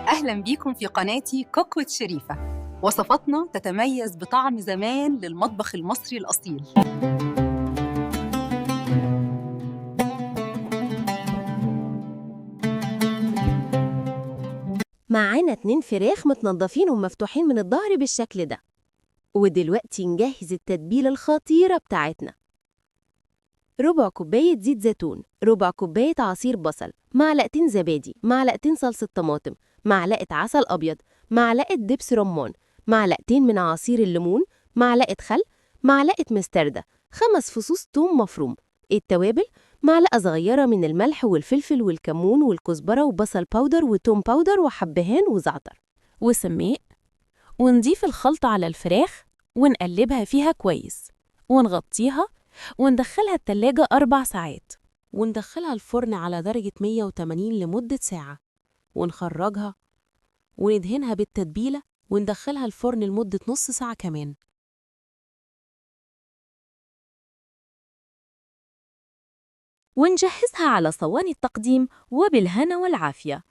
أهلا بيكم في قناتي Cook with شريفة. وصفاتنا تتميز بطعم زمان للمطبخ المصري الأصيل. معانا 2 فراخ متنضفين ومفتوحين من الظهر بالشكل ده. ودلوقتي نجهز التتبيلة الخطيرة بتاعتنا. ربع كوباية زيت زيتون، ربع كوباية عصير بصل، معلقتين زبادي، معلقتين صلصة طماطم، معلقة عسل أبيض، معلقة دبس رمان، معلقتين من عصير الليمون، معلقة خل، معلقة مستردة، 5 فصوص توم مفروم. التوابل: معلقة صغيرة من الملح والفلفل والكمون والكزبرة وبصل powder وتوم powder وحبهان وزعتر وسماق. ونضيف الخلطة على الفراخ ونقلبها فيها كويس ونغطيها وندخلها التلاجة 4 ساعات، وندخلها الفرن على درجة 180 لمدة ساعة، ونخرجها وندهنها بالتتبيلة وندخلها الفرن لمدة نص ساعة كمان. ونجهزها على صواني التقديم، وبالهنا والعافية.